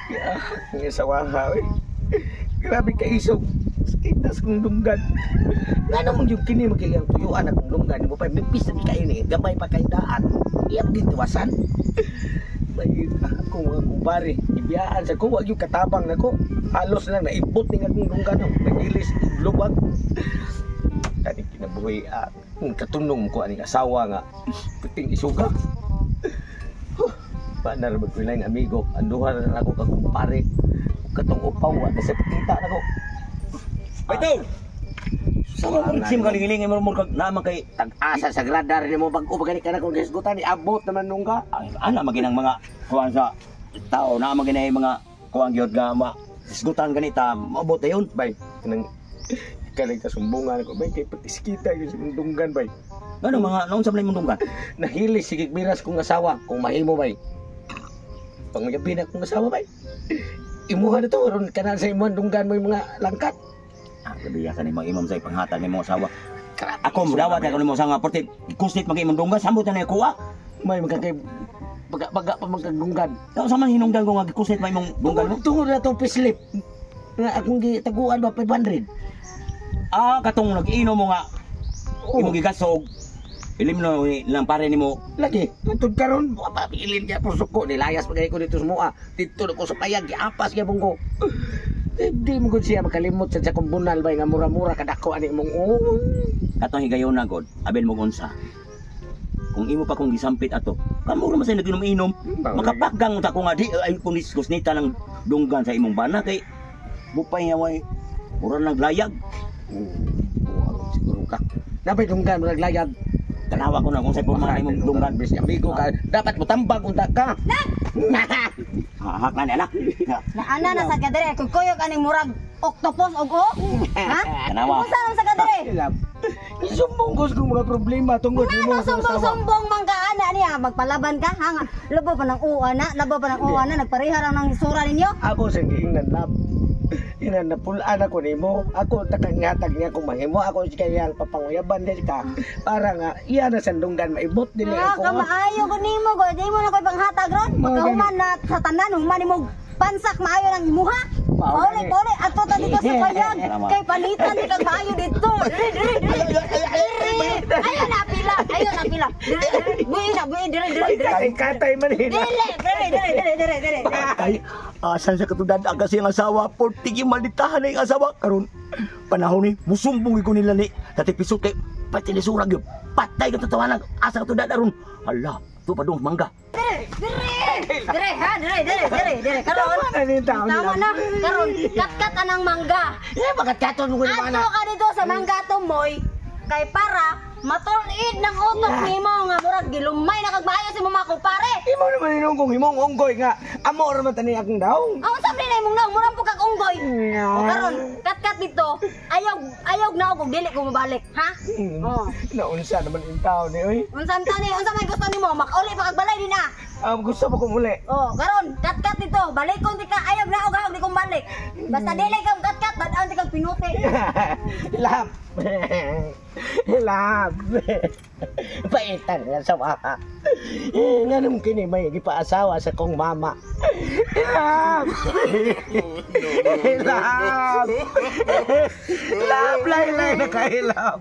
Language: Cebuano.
Ya, nga sawaha eh. Grabe ka isog. Sakit tas kong dunggan. Nga naman yung kini magkayang tuyuan akong dunggan. Mo pa mipis na kayo ni. Gamay pa kayo daan. Iya magituwasan. May ako mga kumpare. Ibiyaan sa ko. Wag yung katabang nako. Halos lang naibot ni akong dunggan. Oh. Nagilis, lubag. Tani kinabuhi. Ah, katunong ko aning asawa nga. Puting isuga. Huh, paano na magkulang amigo? Anduhan na ako kakumpare. Katong upaw, wa na sa pakita nako. Ito. Sa mga sim kalingiling mo mo kag naman kay Tag-asa sa gradar ni mo bag-o pa gani ka na kung gisgutan iabot naman nung ka. Ay, ana maginang mga kuan sa tao na maginay mga kuan gyud nga ma isgutan ganita maabot na yun. Bay, kanang kaling kasumbungan ko bay kay patiskita gyud sa dunggan bay. Ngano mga naon sa imong dunggan? Nahili sige miras kong asawa kung mahimo bay. Panguyabi na kong asawa bay. Imuha na to ron kanan sa imuhan dunggan mo yung mga langkat. Ah, gabi sa nimo imong sa ipanghatag nimo asawa. Grabe, Ako mo dawat ako nimo asawa porte kusnit magi imong dunggan samot na kuha. May magkakay baga baga pa magkagunggan. Sa man hinungdan ko nga gikusnit ma imong dunggan mo? Tungod na itong pislip. Na akong gitaguan ba 500? Ah, katong nag-inom mo nga Oh. imong gigasog. Ilim no lang pare nimo. Lagi, tuntun karon, wa pa pilin niya po suko nilayas pagay ko dito sa mua. Dito na ko sa payag, giapas gyapon ko. Eh, di mo gud siya makalimot sa akong bunal bay nga mura-mura kadako ani imong oh. Katong higayon na god, abel mo unsa. Kung imo pa kong gisampit ato, kamura man sa nag-inom-inom. Makapaggang ta ko nga di ay kung kusnita ng dunggan sa imong bana kay bupay nga way mura nang layag. Oh, siguro ka. Napay dunggan murag layag. Tanawa ko na kung sa porma imong dunggan. Bis amigo ka. Dapat mo tambag unta ka. Hahak na ni anak. Naana na sa kadere, kukuyog aning murag octopus og o. Ha? Tanawa. Unsa naman sa kadere? Isumbong ko sa mga problema tungod nimo Ano sa asawa. sumbong-sumbong man ka ana niya, magpalaban ka ha nga. Labo pa ng uwa na, labo pa ng uwa na, nagpareha lang ng sura ninyo. Ako sa giingnan lab. Ina napulaan ako nimo. Ako takang hatag niya kung mahimo ako si kayang papanguyaban di ka. Para nga iya na sandunggan maibot dili Ah, ako. kamaayo ko nimo ko, di mo na ko'y panghatag ron. Pagkahuman na sa tanan, human nimo pansak maayo ng imuha. Mao Pauli, gani. pauli, ato ta dito sa payag. Tama. Kay palitan ni kag maayo dito. Diri, diri, diri. Diri. Ayo na pila, ayo na pila. Diri, diri. Buhi na, buhi, diri, diri, diri. Katay katay man hina. Dili, diri, diri, diri, diri, diri. Ay, asan sa katudad ang kasi ang asawa, portigi malditahan na yung asawa. Karon panahon ni, musumbong ko nila ni, dati pisot kay, pati ni surag yun, patay ka tatawanan, asa katudad aron. Hala, ito pa dong, mangga. Diri, diri. Diri, ha, diri, diri, diri, diri. Karon. Tama na ni taon Tama na. Karon, katkat anang mangga. Eh bakat katon mo ni Ato ana. ka dito sa mangga tumoy kay para matulid ng utok nimo nga murag gilumay na kag maayo si mga kumpare. Imo naman inong kung imong unggoy nga amo ra man tani akong daong. Ang unsa man imong naong murag po kag unggoy. O karon katkat dito ayaw ayaw na og dili ko mobalik, ha? Oh. Naunsa naman yung tao ni oy. Unsa man ni unsa may gusto nimo makauli pa kag balay din ah. Ah, gusto mo kong uli. Oh, karon katkat dito balikon di ka ayaw na og og di ko balik. Basta dili ka katkat bad-an di kag pinuti. Lap. Lap. Paitan nga sa mga. Eh, nga naman kini may gipaasawa sa kong mama. Lap. Lap. Lap, lay lay na kay lap.